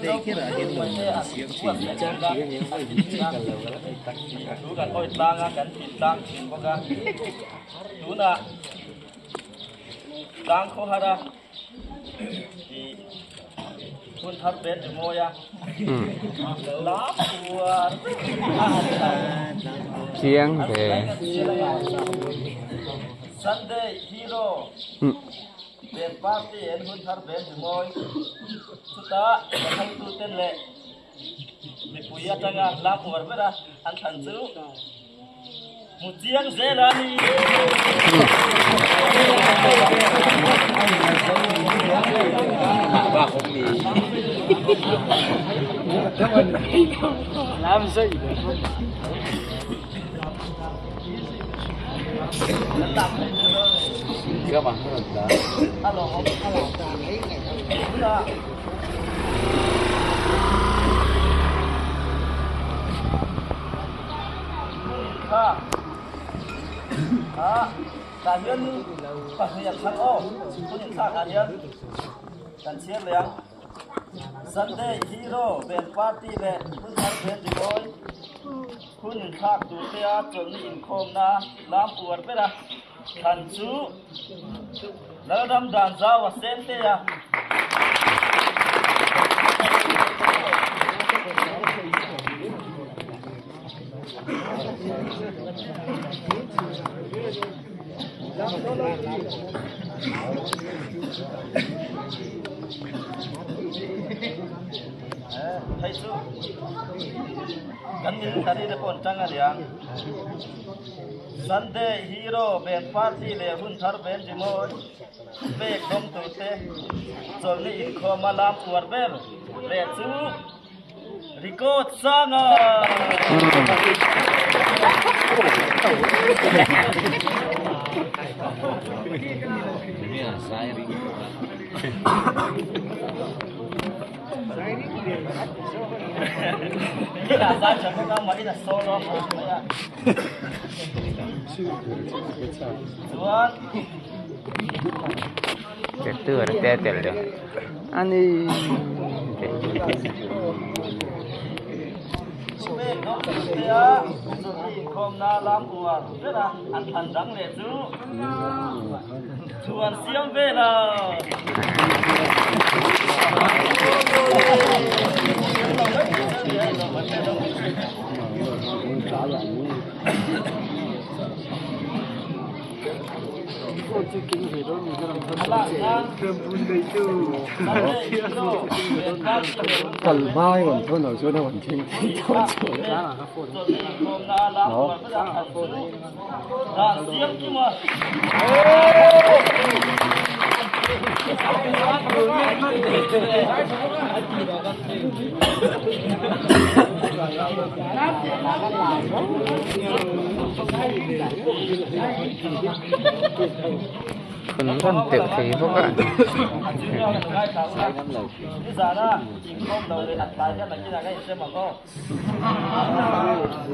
ropui mai te an buatsaih bawk a, thu kan awi tlang a, kan tih tlang thin bawk a, tunah tlang khawhar a ih hun thar pen ri mawi a, lam uar a han tlan Chiang ve. Sunday Hero. Band party an hun thar band rimawi chutah hotuten leh mipui atanga lam uar bera an thlan chu hmu chiang zel a ni. Sunday Hero Band Party leh Hunthar Band Rimawi Hun inthlak tur te a chawlhni inkhawmna lam uar ber a thlan chu Lalram dan zau a sen te a. Hei chu kan military te pawh an tang a nia. Sunday Hero Band Party leh hun thar band rimawi pek dawng tur te chawlhni inkhawm a lam uar ber leh chu record sang a. Te te tel deuh ani. Chuan siam ve lo. Phun rawn teuh thei bawk a.